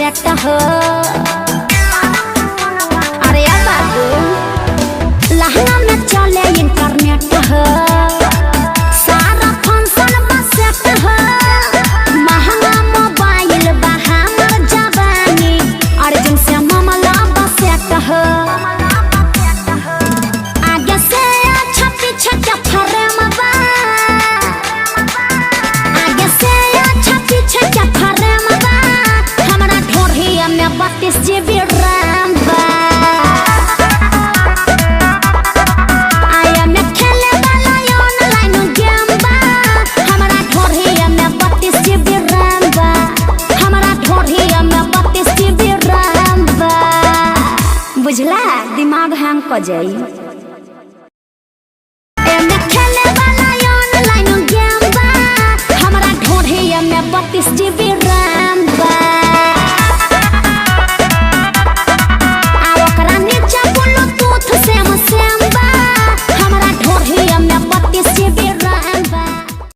बसेट हो। अरे बाबू, लहंगा में चले इंटरनेट हो, सारा फंक्शन बसेट हो। महंगा मोबाइल बा हमर जवानी, अर्जुन से मामला बसेट हो। आगे से अच्छा पीछे के फ्रेम बा, आगे से अच्छा पीछे के फ्रेम बा। हमरा ढोढ़िया में 32 जीबी रैम बा। आया में खेले वाला ऑनलाइन गेम बा। हमरा ढोढ़िया में 32 जीबी रैम बा। हमरा ढोढ़िया में 32 जीबी रैम बा। बुझला, दिमाग हैंग क जाई। एमे खेले वाला ऑनलाइन गेम बा। हमरा ढोढ़िया में 32 जीबी रैम।